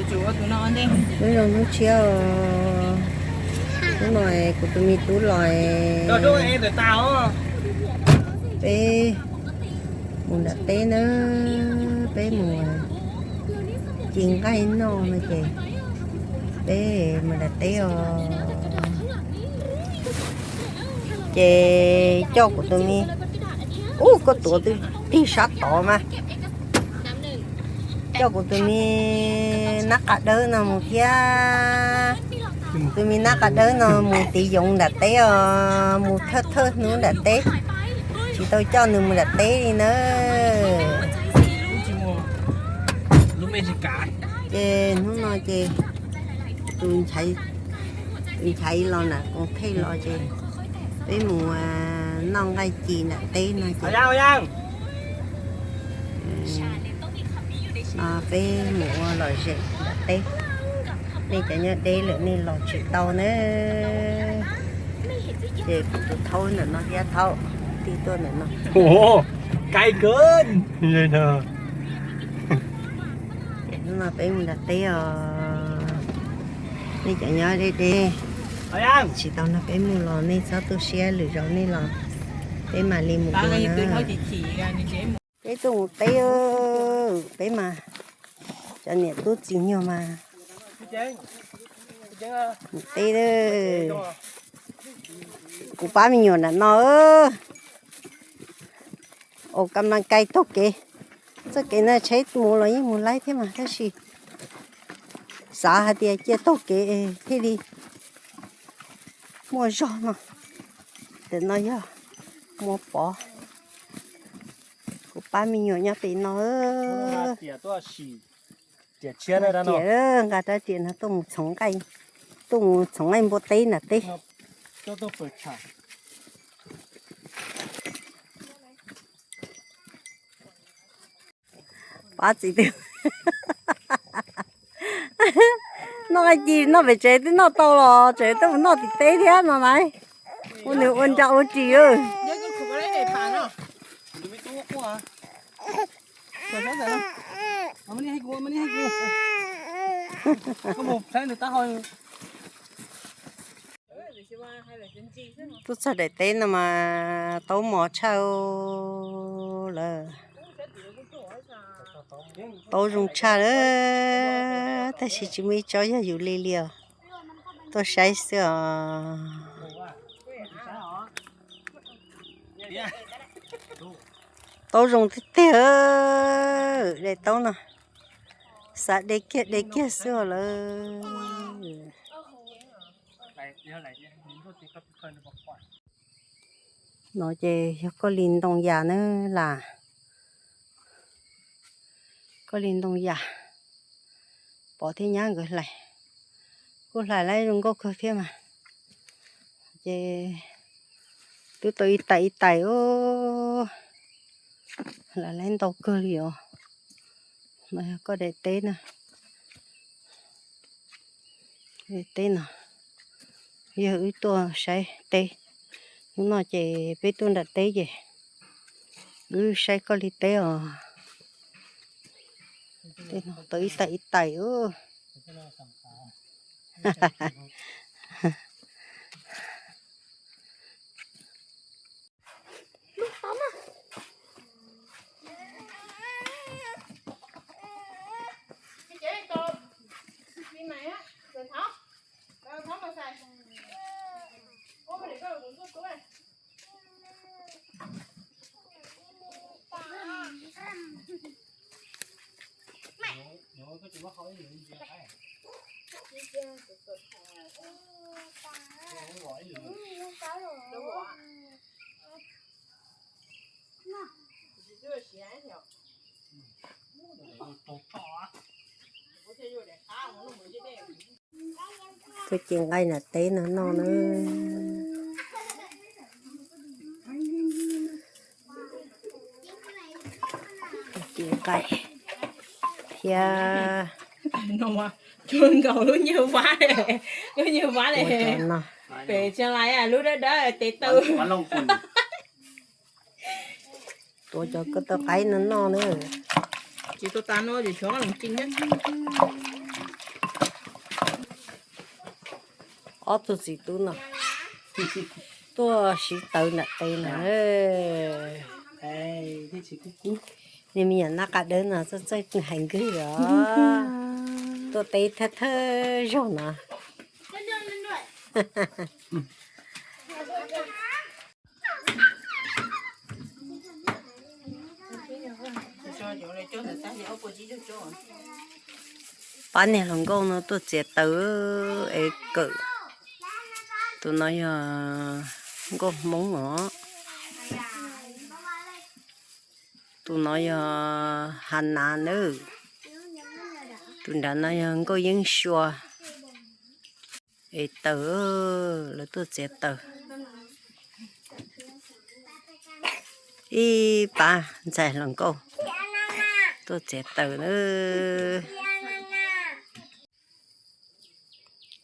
Hnub zoo hnub tshiab os. Hnub no kuv tus me tub los, peb mus nram teb na, peb mus ci nqaij noj no ces peb mus nram teb os. Ces coj kuv tus me, ub, koj tuav tig sab tod mas. Coj kuv tus me nab qa dawb no mus thiab. Tus me nab qa dawb no mus tiv yoov nram teb os, mus thawj thawj hnub nram teb, tsis tau coj nws mus nram teb li na. Ces hnub no ces tus Nchaiv los na, koos thej los ces peb mus noj nqaij ci nram teb no ces peb mus ua lom zem nram teb. Nej cov nyob deb lawm nej los tsis tau na. Ces kuv tus thaub ntawm no thiab, thaub tig tuaj ntawm no. Hnub no peb mus nram teb os. Nej cov nyob deb deb tsis tau nrog peb mus los nej txhob tu siab, lwm zaus nej los peb mam li mus dua na. Peb tuaj mus teb, peb mas cov niam tub txiv nyuag mas mus teb. Kuv pab me nyuam nram no, ua kam nas kais taug kev. Txoj kev no tsheb mus los yeej mus laib thiab mas, tab sis xav hais tias cia taug kev thiaj li muaj zog no. Ntawm no yog Muas Pov. Kuv pab me nyuam nyob pem no. Tiam nqa rab riam no tuaj mus txhoov nqaij, tuaj mus txhoov nqaij npua teb nram teb. Pab txiv twb noj nqaij ci noj pem tsev twb noj tau los tseem tuaj mus noj tim teb thiab no na. Ua nws ua nra ua ris. Tuaj txog daim teb no mas taub mos tshaj lawm. Taub zoo tshaj lawm, tab sis tsis muaj ib tsob yog yus li li os. Tuaj saib xwb os. Taub zoo tiag tiag, daim taub no xav de kiag de kiag xwb os lawm. No ces yog koj li ntoo yas na las, koj li ntoo yas, Pov thiab nyab nkawd hlais, kuj hlais laib zoo nkauj kawg thiab mas. Ces twb tau ib tais ib tais os, hlais laib ntau kawg li os. No yog koj daim teb na, daim teb no yog wb tuaj saib teb. Hnub no ces peb tuaj nram teb ces wb saib koj li teb os. Tau ib tais ib tais. Tuaj ci nqaij nram teb no noj na. Ci nqaij thiab. Cuag nkaus lub nyuag vab, lub nyuag vab no, pem tsev lais lub dawb dawb tes taw. Tuav cov ko taw qaib no noj na. Tsis tau tas no ces tshuav leej ci thiab. Ob tug txiv tub no tuaj siv taws nram tes na. Niag me nyuam nab qa dawb no txawj txawj hais nkawg os. Tuaj teb thawj thawj zaug no. Pab niag hluas nkauj no tuaj txiav taws es kawm. Tus no yog nkauj Hmoob os. Tus no yog Hav Nav nawb. Tus nrad no yog nkauj Yeeb Sua. Es taws, lawv tuaj txiav taws. Ib pab ntxhais hluas nkauj tuaj txiav taws nawb.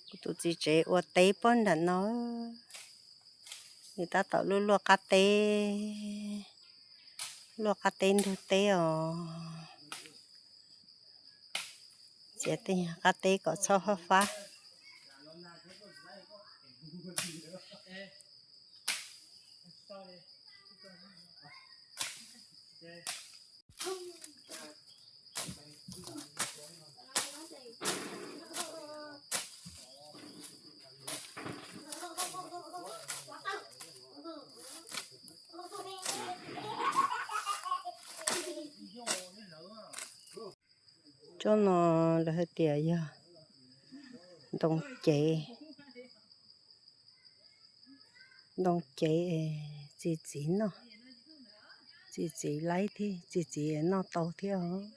Kuv tus txiv tsev ua teb pob nram no, nws tab tom luaj luaj qab teb, luaj qab teb ntug teb os. Txiav tej qab teb kom txhob fab fab. Tsob no lawv hais tias yog ntoo cev, ntoo cev txi txiv noj, txi txiv laib thiab txi txiv noj tau thiab os.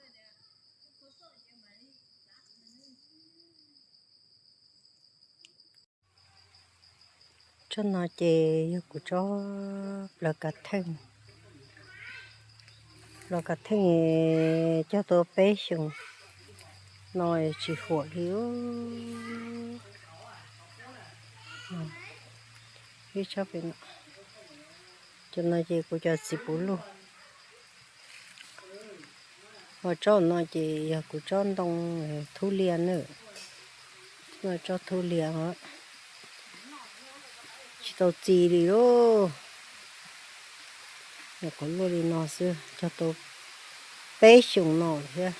Tsob no ces yog kuv tsob plaws kav theej. Plaws kav theej cog tau peb xyoos no tsis huam li. Ib tsob pem no, cov no ces kuv cov txiv puv luj. Ho tsob no ces yog kuv tsob ntoo thub lias na. Tsob thub lias os, tsis tau txi li lauj. Nyuam qhuav luaj li no xwb, cog tau peb xyoos no thiab.